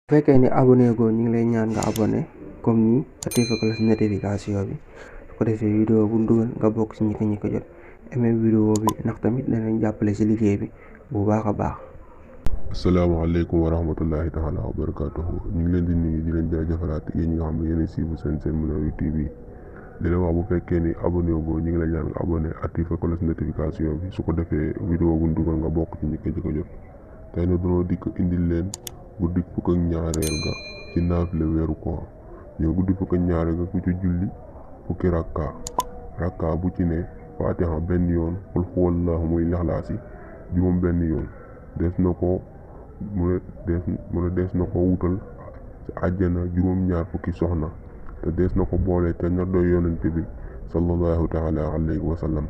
bu fekkee ni abonné goo ñu ngi lay ñaan nga abonné comme nii activé cloche notification bi su ko defee vidéo bu dugal nga bokk ci ñi ko jot aimé vidéo bi ndax tamit danañ jàppale ci liggéey bi bu baax a baax. asalaamaaleykum wa rahmatullahi taala wa barakatuhu ñu ngi leen di nuyu di leen jaajëfalaat yéen ñi nga xam ne yéen a siifu seen Mounawir TV di leen wax bu fekkee ni abonné goo ñu ngi lay ñaan nga abonné activé cloche notification bi su ko defee vidéo bu dugal nga bokk ci ñi ko jot tey nag dañoo dikk indil leen guddi fukk ak ñaareel ga ci naafile weeru koor ñoo guddi fukk ak ñaareel ga ku ci julli fukki rakka bu ci ne faatiha benn yoon xul huwallaahu muy lixlaasi juróom benn yoon des na ko des na ko wutal ci àjjana juróom-ñaar fukki soxna te des na ko boole te na doy yonente bi sallallahu taala alayhi wa sallam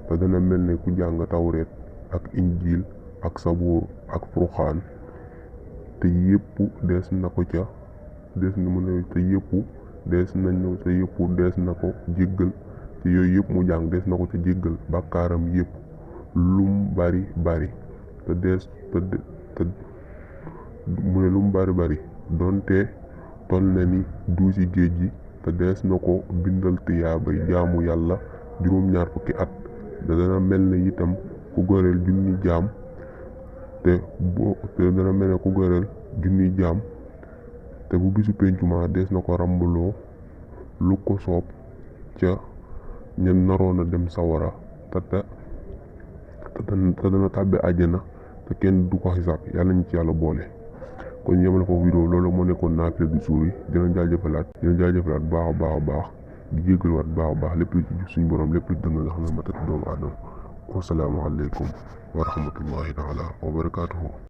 te dana mel ne ku jàng tawreet ak injiil ak sabuur ak furxaan te yëpp des na ko ca des na mu ne te yëpp des nañ te yëpp des na ko jéggal te yooyu yëpp mu jàng des na ko ca jéggal bàkkaaram yëpp lum bari te des te mu ne lum bari donte tol na ni duusi géej gi te des na ko bindal tiyaabay jaamu yàlla juróom-ñaar fukki at te dana mel ne itam ku goreel junni jaam te dana mel ne ku goreel junni jaam te bu bisu pencuma des na ko rambuloo lu ko soob ca ñen naroon a dem sawara te dana tàbbi àjjana te kenn du ko xisaab yàlla ñu ci yàlla boole. kon ñu yemale foofu vidéo loolu moo nekkoon naafile du suur yi dina jaajëfalaat baax a baax di jégaluwaat baax a baax lépp lu ci suñu borom lépp lu dëng nga xam ne matatu doomu aadama wasalaamaaleykum wa rahmatullahi taala wa barakaatuhu.